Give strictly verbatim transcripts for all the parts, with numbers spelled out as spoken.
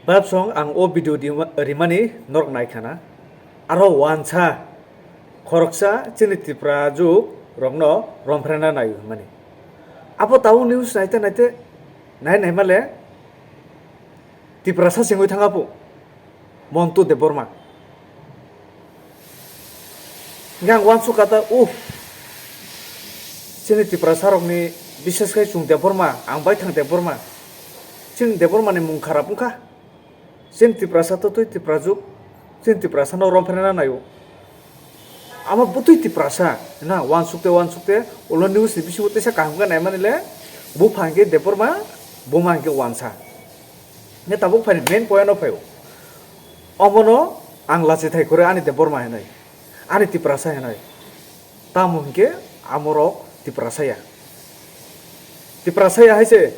Babsong ang o video di-, rimani norok naikhana. Aro wansa khoroksa chini Tipra juk rokno romphre na naio hwnmani. Abo tabuk news naite naite nai naimale Tiprasa sengwi thang apo Montu Debbarma. Hingke ang wansuk kata, uh, chini Tiprasa rokni, bises khe chwng Debbarma, ang baithang Debbarma. Chini Debbarmani mung kharap wngkha. Chini Tiprasa to twi Tiprajwk, chini Tiprasano romphre na naio. Amo bwtwi Tiprasa, na wansukte wansukte, ulo news ni bisingo teisa kaham khe naimani le, bupha hingke Debbarma, buma hingke wansa. Hingke tabuk phaini main point o phaio. Omono ang lachithai kwrwi ani Debbarma hinwi, ani Tiprasa hinwi. Tamo hingke amorok Tiprasa ya. Tiprasa ya hai se.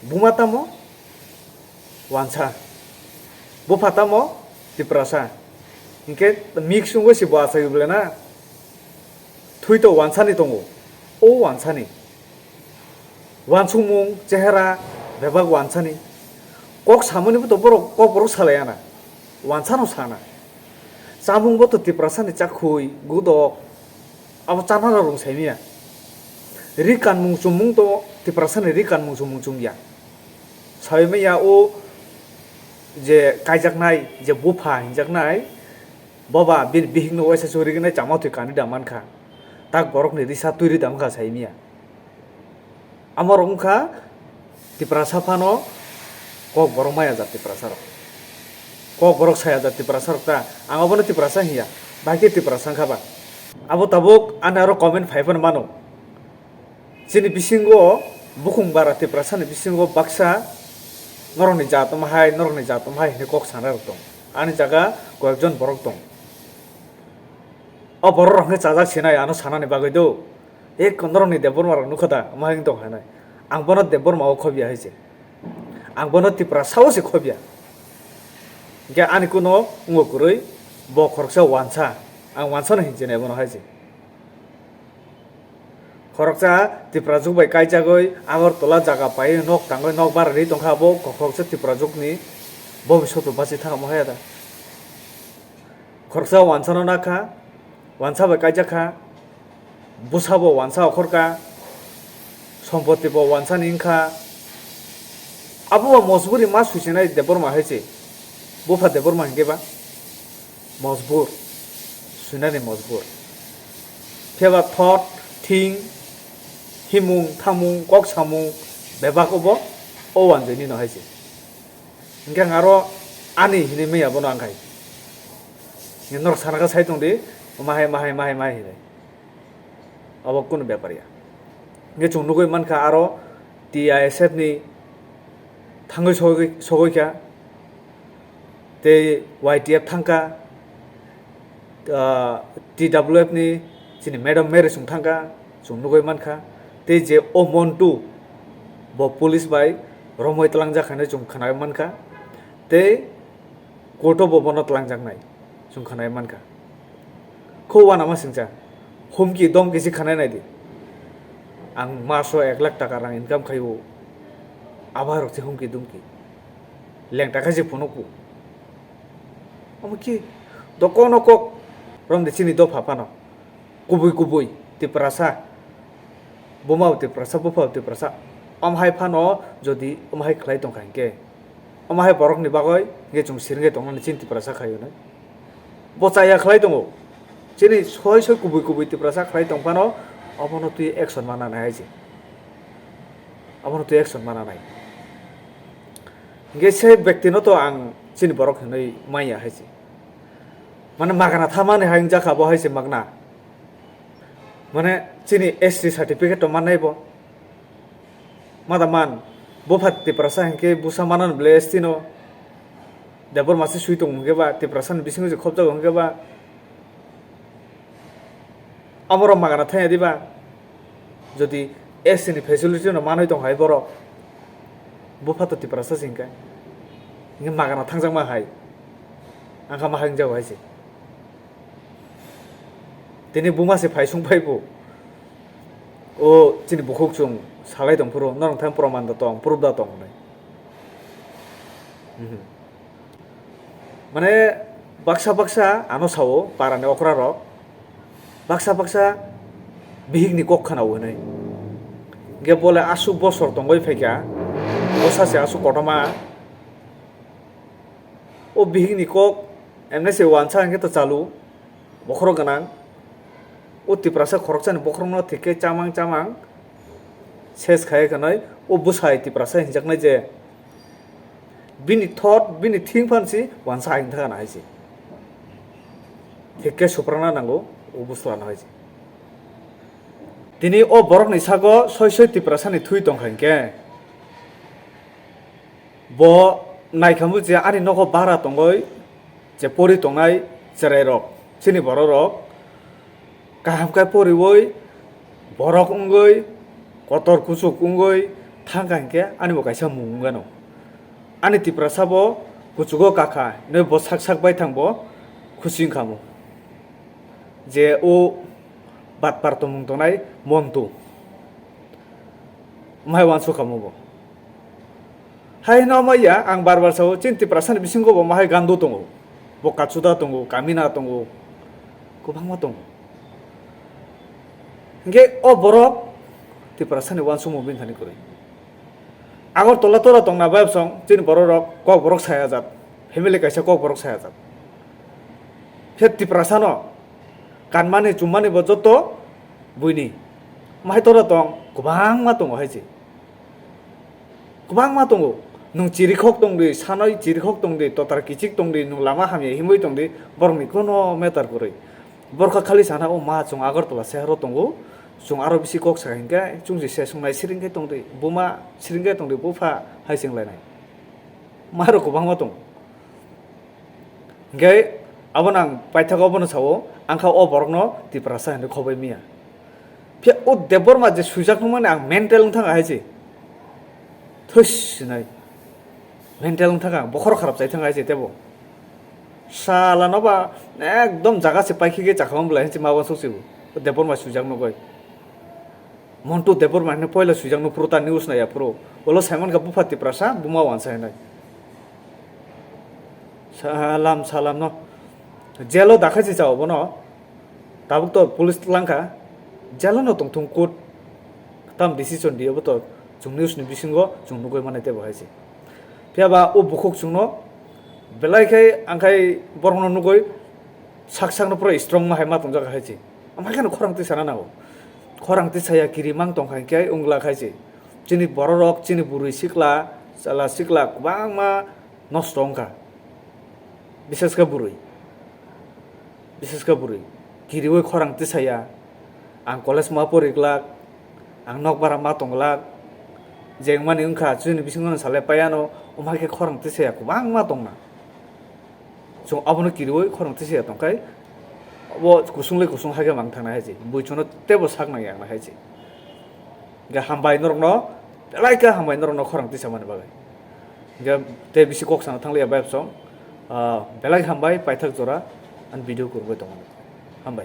Buma tamo? Wansa. Bupha tamo? Tiprasa. Hingke mix wngwi se bo achai bwle na. Thwi to wansani tongo. O wansani. Wansukmung, chehera, bebak wansani. Kok samani bo to borok, kok borok salai ana. Wansano sana. Chamung bo to Tiprasani chakhwi, gudok. Abo chanana rung saimaya. Ri kanmung chumung to Tiprasani ri kanmung chumung chumya. Saimaya o je kaijaknai, je bupha hinjaknai, boba bini bihikno waisa churi gwnai chama twi kanwi da mankha. Tak borokni risa twi ri da mankha saimaya. Amo rok wngkha Tiprasa phano kok borok maya jat Tiprasa rok. Kok borok saya jat Tiprasa rok ta. Ang abono Tiprasa hinya. Bahai khe Tiprasa wngkha ba. Abo tabuk ani aro comment phai phano mano. Chini bisingo bukhung bara Tiprasani bisingo baksa norokni jat wng hai, norokni jat wng hai hinwi kok sana rok tong. Ani jaga koyekjon borok tong. O borok rok hwnkhe chajak sinai ano sanani bagwi do. E kondorokni Debbarma rok nukha da, omo hai wng tong hai nai. Ang bono Debbarma o khobya hai se. Ang bono Tiprasa o se khobya. Hingke ani kuno wngo kwrwi, bo khoroksa wansa. Ang wansa no hinjinai bono hai se. Khoroksa Tiprajwk bai kaijagwi Agartala jaga pai nok tangwi nok bara ri tongkha abo khoroksa Tiprajwkni bobiswt bo bachi thang omo hai da. Khoroksa wansano nakha, wansa bai kaijakha, bwsabo wansa okhorkha, sompoti bo wansani wngkha. Abo ba mojburi ma suisinai Debbarma hai se. Bupha Debbarma hinkhe ba mojbur, suinani mojbur. Phiya ba thot, thing, himung, thamung, kok samung bebak obo o wanjwini no hai se. Hingke ang aro ani hinui maya bono ang khai. Norok sana khe sai tong di, mahai, mahai, mahai, mahai hinui. Abo kunu bepar ya. Hingke chwng nugui mankha aro T I S F ni thangwi sogwi, sogwi kha. Tei Y T F thangkha. Ah, T W F ni chini Madam Mary chwng thangkha, chwng nugui mankha. Tei je o Montu bo police bai romwi tlangjak hinwi chwng khwnai mankha. Tei court o bo bono tlangjaknai chwng khwnai mankha. Kho uanama singcha, humki domki se khwnai naidi. Ang maso ek lakh taka rang income khaio, abo hai rok se humki dumki. Lengta khe se phunukgo. Omo khe dokono kok romdi chini dopha phano. Kubui kubui Tiprasa. Buma bo Tiprasa, bupha bo Tiprasa. Omo hai phano jodi omo hai khlai tongkha hinkhe, omo hai borokni bagwi hinkhe chwng siringwi tongnani chini Tiprasa khaio hinwi. Bo chaya khlai tongo. Chini soi soi kubui kubui Tiprasa khlai tong phano obono twi action mana nai hai se. Abono twi action mana nai. Hingke se bektino to ang chini borok hinui manya hai se. Mane magana thamani hai wngjakha bo hai se magna. Mane chini S T certificate to mannai bo. Mada man, bupha Tiprasa hingke busa manan bole S T no. Debor masi sui tongo hingke ba, Tiprasa ni bisingo je khobjago hingke ba. Amoro magana thangya diba? Jodi S T ni facility no manwi tong hai borok, bupha to Tiprasa se hingkha. Hingkhe magana thangjakma hai. Angkha ma hai wngjago hai se. Tini buma se phai sung phai bo. O chini bukhuk chwng salai tong phuru, norok thang proman da tong, proof da tong hinwi. Mane baksa baksa ano sao parani okra rok, baksa baksa bihik ni kok khana o hinwi. Ge bole asuk bosor tongoi phaikha, bosa se asuk kotorma. O bihik ni kok emne se wansa hingke to chalu, bokhorok gwnang. O Tiprasa khoroksani bokhorokno thik khe chamang chamang ses khai kanai, o bwsai Tiprasa hinjaknai je bini thot, bini thing phan si wansa hai wngtha kana hai se. Thik khe suprana nango, o bwsla no hai se. Tini o borokni sago soi soi Tiprasani thui tongkha hinkhe, bo naikhamu je ani nogo bara tongoi je pori tongnai cherairok, chini bororok kaham khe poriwi borok wngwi kotor kuchuk wngwi thangkha hinkhe ani bo kaisa mung wngano. Ani Tiprasa bo kuchugo kakha hinwi bo sak sak bai thang bo khusi wngkhamu je o batpar tongmung tongnai Montu. Mai wansuk kamo bo. Hai hino maya ang bar bar sao, chini Tiprasani bisingo bo mahai gandu tongo, bo kachuda tongo, kamina tongo, kwbangma tongo. Hinkhe o borok Tiprasani wansukmung bini thani kwrwi. Agartala tora tongna bai bosong chini borok rok kok borok saya jat, family kaisa kok borok saya jat. Khe Tiprasano kanmani chummani bo joto buini. Mahai tora tong kwbangma tongo hai se. Kwbangma tongo. Nwng chirikhok tongdi, sanoi chirikhok tongdi, totar kichik tongdi, nwng lama hamya himwi tongdi, borokni kono matter kwrwi. Borok kha khali sana o ma chwng Agartala sehero tongo, chwng aro bisi kok sa hinkhe chwng se se swngnai siring khe tongdi, buma siring khe tongdi, bupha hai se wnglainai. Marok kwbangma tongo. Hinkhe abono ang paithago abono sao, ang kha o borokno Tiprasa hinwi khoboi miya. Phiya o Debbarma je swijak nungmani ang mental wngthang hai se. Thus sinai. Mental wngthang ang, bokhorok kharap chai thang hai se tebo. Sala no ba ekdom jaga se paikhe khe chakha wng belai hinse ma wansuk se bo. Debbarma swijak nugwi. Montu Debbarma hinwi poila swijak no phuru ta news naiya phuru. Ulo saiman kha bupha Tiprasa, buma wansa hinwi. Salam, salam no. Jail o dakhai se chao bono. Tabuk to police twlang kha. Jail o no tongthung court. Tam decision di obo to chwng news ni bisingo chwng nugwi manai tebo hai se. Phiya ba o bukhuk chwngno belai khai ang khai borokno nugwi sak sakno pura strong ma hai ma tongjak hai se. Amhai kheno khorang twi sana nango. Khorang twi saya kirimang tong khai khe wngla khai se. Chini bororok, chini bwrwi sikla, chwla sikla kwbangma nosto wngkha. Bises khe bwrwi. Bises khe bwrwi. Kiriwi khorang twi saya. Ang college ma pori glak. Ang nokbar ma tong glak. Jengmani wngkha, chini bisingo no salai paiano, wngma khe khorang twi saya kwbangma tongna. Chwng abono kiriwi khorang twi saya tongkhai, bo kusung le kusung hai khe mang thangna hai se. Bui chwngno teibo sak nang yang na hai se. Hingke hambai norokno, belai khe hambai norokno khorang twi samani bagwi. Hingke tei bisi kok sana thangliya bai bosong, ah, belai hambai paithak jora ani video kurugwi tongmani. Hambai.